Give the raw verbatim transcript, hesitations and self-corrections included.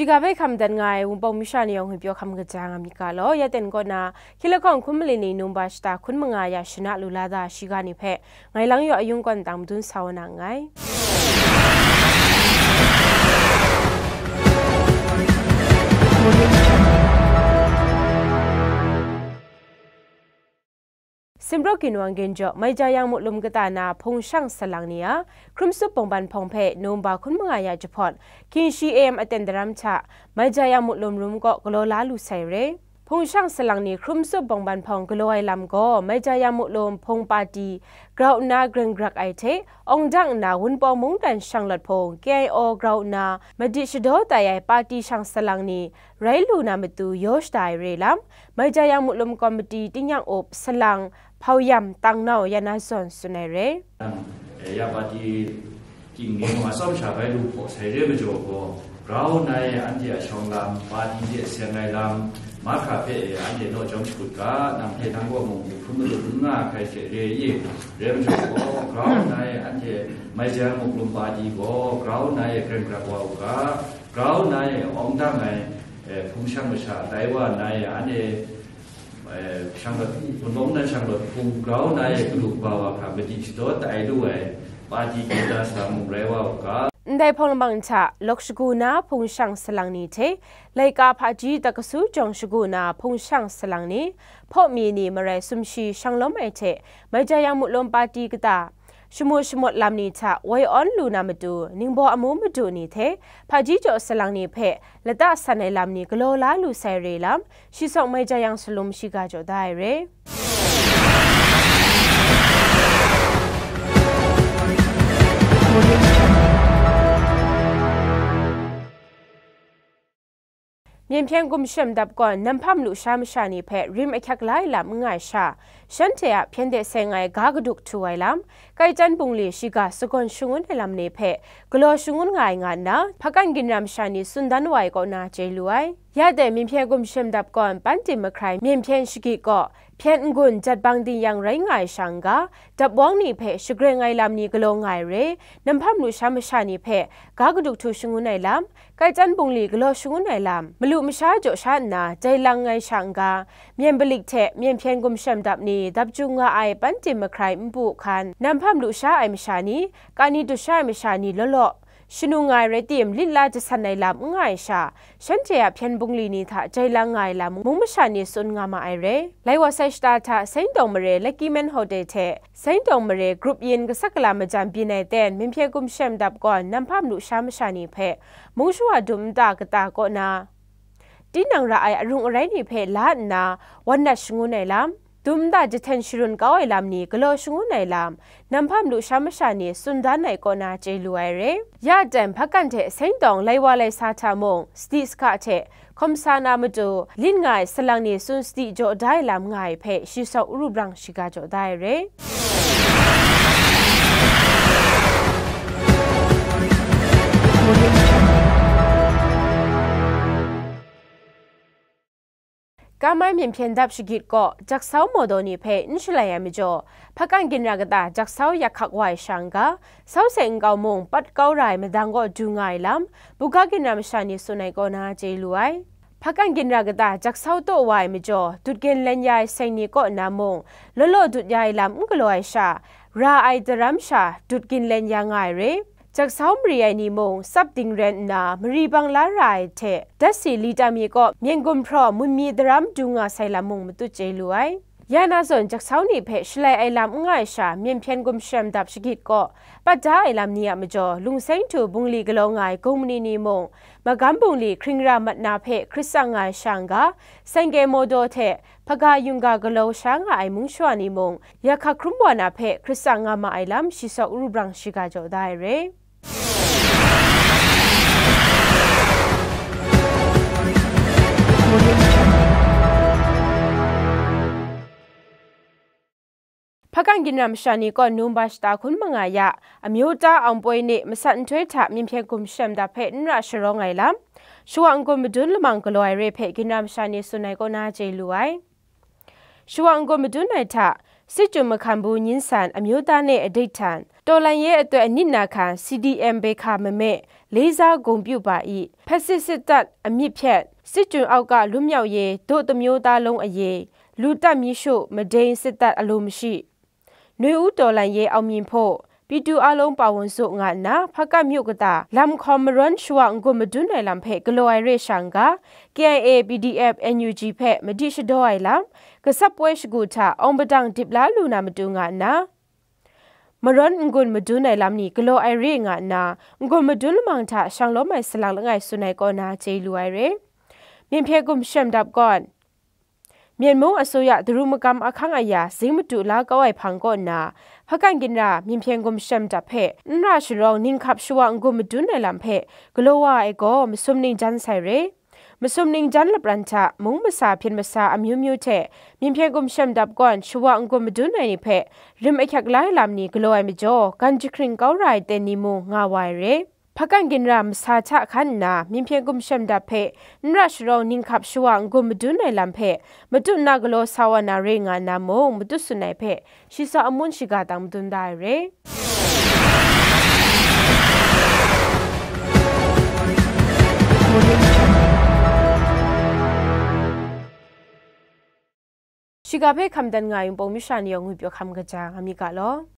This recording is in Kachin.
Shiga hpe hkam dat nga ai Wunpawng masha ni yawng ngwi pyaw hkam kaja nga myit ga law, ya ten kaw na, hkyilahkawng hkun mali ni November shata hkun manga ya shana lu la da shiga ni hpe, ngai lang yaw ayung kawn tang madun sa wa na nngai. Simraw ginwang ginjaw, Maija Yang Muklum kata na hpung shang salang ni a, Hkrum Tsup Bawngban Hpawng hpe November hkun manga ya jahpawt, King Shi A M aten daram hta, Maija Yang Muklum rum kaw galaw la lu sai re. Hpung shang salang ni Hkrum Tsup Bawngban Hpawng galaw ai lam gaw, Maija Yang Muklum hpung pati grau nna greng grak ai hte, awng dang nna Wunpawng mungdan shanglawt hpung K I O grau nna madi shadaw tai ai pati shang salang ni rai lu na matu yaw shada ai re lam, Maija Yang Muklum Komiti tingnyang up salang Hpau Yam Tangnau ya na zawn tsun ai re. Nang, eh, ya pati ting ni mung atsawm sha bai lu hpaw sai re majaw gaw, grau nna e anhte a shawng lam, pati hte seng ai lam, mahkra hpe e anhte naw chyawm shakut ga, nang hte nang gaw mung hkrum malu n nga hkrai hte re i, re majaw gaw, grau nna e anhte Maija Yang Muklum pati gaw, grau nna e greng grak wa u ga, grau nna e awng dang ai, eh, hpung shang masha tai wa nna e anhte, eh, shanglawt, Wunpawng nan shanglawt hpung grau nna e galu kaba wa hkra madi shadaw tai lu ai pati kata sa mung rai wa u ga. Ndai hpawng lamang hta, lawk shagu na hpung shang salang ni hte, laika hpaji taksu jawng shagu na hpung shang salang ni, hpaw mi ni marai sumshi shanglawm ai hte, Maija Yang Muklum pati kata, shamu shamawt lam ni hta woi awn lu na matu, ningbaw amu madu ni hte, hpaji jaw salang ni hpe lata san ai lam ni galaw la lu sai re lam, shi sawng Maija Yang Salum shiga jaw da ai re. Myen hpyen gumshem dap gawn, Nanhpam lusha masha ni hpe rim ahkyak la ai lam n nga ai sha, shanhte a hpyen de seng ai ga kaduk htu ai lam, Kaichyan bungli shiga sagawn shangun ai lam ni hpe galaw shangun nga ai nga nna, Hpakan ginra masha ni tsun dan wa ai kaw na chye lu ai. Ya dai myen hpyen gumshem dap gawn, Pantin mahkrai myen hpyen shagit gaw, hpyen n-gun jat bang ding yang rai nga ai sha n-ga, dap wang ni hpe shagreng ai lam ni galaw nga ai re, Nanhpam lusha masha ni hpe ga kaduk htu shangun ai lam, Kaichyan bungli galaw shangun ai lam, malu masha jaw sha nna jai lang ai sha n-ga, myen balik hte myen hpyen gumshem dap ni dap jung nga ai Pantin mahkrai npu hkan, Nanhpam lusha ai masha ni, kani dusha ai masha ni law law, shanu nga ai rai tim, lit la jasan ai lam n nga ai sha, shanhte a hpyen bungli ni hta jai lang nga ai lam mung masha ni tsun nga ma ai re. Lai wa sai shata hta Sengtawng mare Lucky Man Hotel hte Sengtawng mare grup yin kasak kala majan byin ai ten, myen hpyen gumshem dap gawn, Nanhpam lusha masha ni hpe mung shawa dum nta kata kaw na, tinang ra ai arung arai ni hpe la nna wan nat shangun ai lam, dum nta jahten sharun kau ai lam ni galaw shangun ai lam, Nanhpam lusha masha ni tsun dan ai kaw na chye lu ai re. Ya ten, Hpakan hte Sengtawng lai wa lai sa hta mung, sadi sahka hte hkawm sa na matu, lit nga ai salang ni tsun sadi jaw da ai lam nga ai hpe, shi sawng Uru Brang shiga jaw da ai re. Kamai myen hpyen dap shagit kaw, jaksau mawdaw ni hpe n shalai ai majaw, Hpakan ginra kata jaksau yak hkak wa ai sha n-ga, sau seng nkau mung pat kau ra ai madang kaw du nga ai lam, buga ginra masha ni tsun ai kaw na chye lu ai. Hpakan ginra kata jaksau taw wa ai majaw, dut ginlen ya ai seng ni kaw na mung, law law dut ya ai lam n galaw ai sha, ra ai daram sha dut ginlen ya nga ai re. Jaksau mari ai ni mung tsap dingren nna mari bang la ra ai hte, datsi li tam mi kaw myen gumhpraw mun mi daram du nga sai lam mung matut chye lu ai. Ya na zawn jaksau ni hpe shalai ai lam n nga ai sha, myen hpyen gumshem dap shagit kaw pat da ai lam ni a majaw, Lungseng htu bungli galaw nga ai gumhpraw ni mung, magam bungli hkring ra mat na hpe hkrit tsang nga ai sha n-ga, seng-ge mawdaw hte hpaga yungga galaw sha nga ai mung shawa ni mung, yak hkak hkrum wa na hpe hkrit tsang nga ma ai lam, shi sawng Uru Brang shiga jaw da ai re. Hpakan ginra masha ni kaw November shata hkun manga ya, amyu ta awng poi ni masat nhtoi hta myen hpyen gumshem dap hpe n ra sharawng ai lam, shawa n-gun madun lamang galaw ai re hpe ginra masha ni tsun ai kaw na chye lu ai. Shawa n-gun madun ai hta, စစ်ကျွန်မခံဘူး ငြင်းဆန် အမျိုးသားနဲ့ အဓိဋ္ဌာန်၊ တော်လှန်ရေးအတွက် အနစ်နာခံ စီဒီအမ် ဘဲခါမမဲ လေးစားဂုဏ်ပြုပါ၏၊ ဖက်ဆစ်စစ်တပ် အမြစ်ဖြတ်၊ စစ်ကျွန်အောက်က လွတ်မြောက်ရေး ဒို့တစ်မျိုးသားလုံးအရေး၊ လူသတ်မီးရှို့ မဒိမ်းစစ်တပ် အလိုမရှိ၊ နွေဦးတော်လှန်ရေး အောင်မြင်ဖို့ ပြည်သူအားလုံး ပါဝင်စို့ ငါနာ ဖားကန့်မြို့ကသာ လမ်ခေါ် မရွမ်း ရှဝ ငွံ့မဒွမ်း နိုင်လမ်ဖဲ ကလော် အိုင်ရ့ ရှောင်ကား KIA PDF NUG ဖဲ မဒိမ်းရှောင် အိုင်လမ် ကဆပ်ပွဲ ရှကူထ အောင်ပတန် ဒိပ်လါလူနာ မတူ ငါနာ မရွမ်း ငွံ့မဒွမ်း နိုင်လမ်နီ ကလော် အိုင်ရ့ ငါနာ ငွံ့မဒွမ်း လမင်ထ ရှောင်လောမိုင် စလင် လငိုင် စွန် အိုင် ကော်နာ ကြေလူ အိုင်ရ့ မင်းဖျဲး ဂုံရှမ်တပ် ကွန် မျက်မုံအစိုးရ တရူးမကမ် အခန်းအရာ ဇိမ်းမတူလါ ကဝ် အိုင် ဖင် ကော်နာ ဖားကန့် ဂိန္ဒြာ မင်းဖျဲး ဂုံရှမ်တပ် ဖဲ နရ ရှရောင် နင်းခပ် ရှဝ ငွံ့မဒွမ်း နိုင်လမ်ဖဲ ကလော်ဝါ အိုင် ကော် မစုံ နင်း ချမ်း ဆိုင်ရ့ မစုံ နင်း ချမ်း လပရန်ထ မုံမဆာ ဖျဉ် မဆာ အမျိုးမျိုး ထက် မင်းဖျဲး ဂုံရှမ်တပ် ကွန် ရှဝ ငွံ့မဒွမ်း နိုင်နီ ဖဲ ရမ် အချက် လါ အိုင်လမ်နီ ကလော် အိုင် မကြော် ဂန် ချံခရင် ကော် ရ အိုင် တဲ နင်းမူ ငါဝါ အိုင်ရ့ ဖားကန့် ဂိန္ဒြာ မဆာ ထ ခါနာ မင်းဖျဲး ဂုံရှမ်တပ် ဖဲ နရ ရှရောင် နင်းခပ် ရှဝ ငွံ့မဒွမ်း နိုင်လမ်ဖဲ မတူနာ ကလော် ဆာဝါ နာ ရ့ ငါနာမူ မတူစွန် အိုင် ဖဲ ရှီစော အမုန်း ရှီကာ တံ မဒွမ်း ဒၣ် အိုင်ရ့ ရှီကာ ဖဲ ခမ်တန် ငါ ယုံ ပုံ မီး ရှန် ယုံ ငွေပြော ခမ် ကကြာ ငါ မီး ကလော်